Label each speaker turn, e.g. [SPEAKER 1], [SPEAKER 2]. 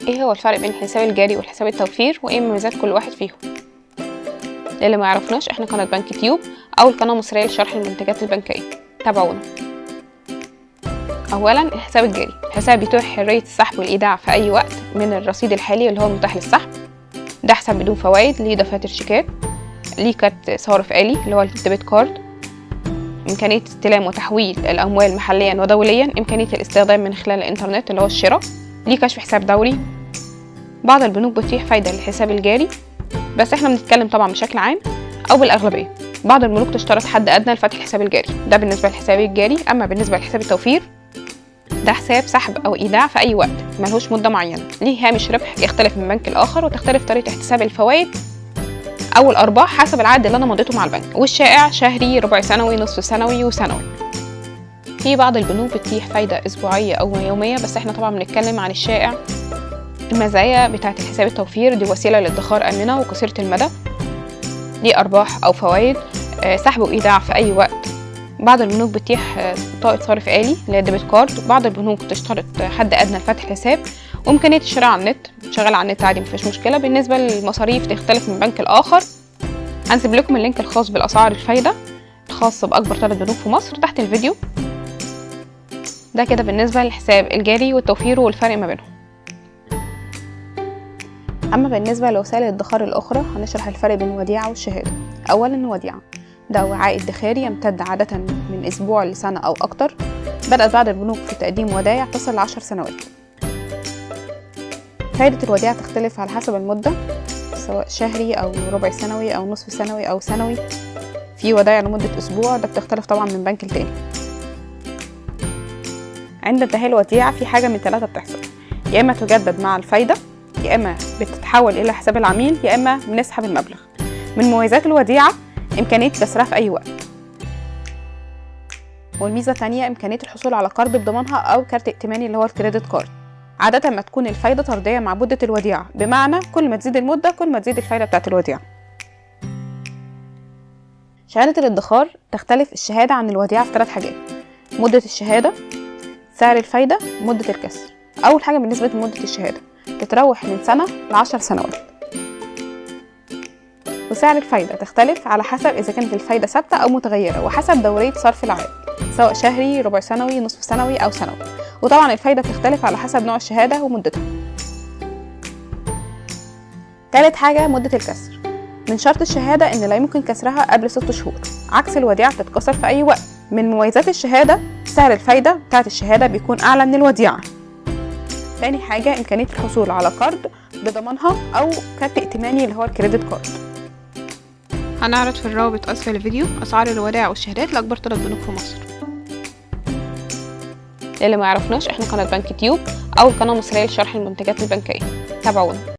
[SPEAKER 1] ايه هو الفرق بين الحساب الجاري والحساب التوفير وايه مميزات كل واحد فيهم؟ للي ما يعرفناش، احنا قناة بنك تيوب، اول قناة مصرية لشرح المنتجات البنكية. تابعونا. اولا الحساب الجاري، الحساب بيتيح حرية السحب والايداع في اي وقت من الرصيد الحالي اللي هو متاح للسحب. ده حساب بدون فوائد، ليه دفاتر شيكات، ليه كارت صارف آلي اللي هو ال debit card، إمكانية استلام وتحويل الأموال محليا ودوليا، إمكانية الاستخدام من خلال الإنترنت اللي هو الشراء، ليه كشف حساب دوري. بعض البنوك بتتيح فايدة للحساب الجاري، بس احنا بنتكلم طبعا بشكل عام أو بالأغلبية. بعض البنوك تشترط حد أدنى لفتح الحساب الجاري. ده بالنسبة للحساب الجاري. أما بالنسبة لحساب التوفير، ده حساب سحب أو إيداع في أي وقت، ملهوش مدة معينة، ليه هامش ربح يختلف من بنك لآخر، وتختلف طريقة احتساب الفوائد أو الأرباح حسب العقد اللي أنا مضيته مع البنك، والشائع شهري، ربع سنوي، نصف سنوي، وسنوي. في بعض البنوك بتتيح فايدة أسبوعية أو يومية، بس احنا طبعا بنتكلم عن الشائع. المزايا بتاعة الحساب التوفير، دي وسيلة للادخار آمنة وقصيرة المدى، ليه أرباح أو فوائد، سحب وإيداع في أي وقت. بعض البنوك بتتيح بطاقة صارف آلي اللي هي debit card، بعض البنوك تشترط حد أدنى لفتح الحساب، وإمكانية الشراء على النت، شغال على النت عادي مفيش مشكلة. بالنسبة للمصاريف تختلف من بنك لآخر. هنسيب لكم ال link الخاص بالأسعار الفايدة الخاص بأكبر 3 بنوك في مصر تحت الفيديو. ده كده بالنسبة للحساب الجاري والتوفير والفرق ما بينهم. أما بالنسبة لوسائل الادخار الأخرى، هنشرح الفرق بين الوديعة والشهادة. أولا الوديعة، ده وعاء ادخاري يمتد عادة من أسبوع لسنة أو أكتر. بدأت بعض البنوك في تقديم ودائع تصل ل10 سنوات. فائدة الوديعة تختلف على حسب المدة، سواء شهري أو ربع سنوي أو نصف سنوي أو سنوي. في ودائع لمدة أسبوع، ده بتختلف طبعا من بنك لتاني. عند انتهاء الوديعة في حاجة من 3 بتحصل: يا إما تجدد مع الفايدة، يا إما بتتحول إلى حساب العميل، يا إما بنسحب المبلغ. من مميزات الوديعة إمكانية كسرها في أي وقت، والميزة الثانية إمكانية الحصول على قرض بضمانها أو كارت ائتماني اللي هو ال credit card. عادة ما تكون الفايدة طردية مع مدة الوديعة، بمعنى كل ما تزيد المدة كل ما تزيد الفايدة بتاعت الوديعة. شهادة الادخار، تختلف الشهادة عن الوديعة في 3 حاجات: مدة الشهادة، سعر الفايدة، مدة الكسر. أول حاجة بالنسبة لمدة الشهادة تتراوح من سنة ل10 سنوات، وسعر الفايدة تختلف على حسب إذا كانت الفايدة ثابتة أو متغيرة، وحسب دورية صرف العائد، سواء شهري، ربع سنوي، نصف سنوي أو سنوي. وطبعا الفايدة بتختلف على حسب نوع الشهادة ومدتها. تالت حاجة مدة الكسر. من شرط الشهادة إن لا يمكن كسرها قبل 6 شهور، عكس الوديعة بتتكسر في أي وقت. من مميزات الشهادة سعر الفايدة بتاعت الشهادة بيكون أعلى من الوديعة. تاني حاجة إمكانية الحصول على قرض بضمانها أو كارت ائتماني اللي هو ال credit card.
[SPEAKER 2] هنعرض في الرابط أسفل الفيديو أسعار الودائع والشهادات لأكبر 3 بنوك في مصر.
[SPEAKER 1] للي ما يعرفناش، احنا قناة بنك تيوب، أول قناة مصرية لشرح المنتجات البنكية. تابعونا.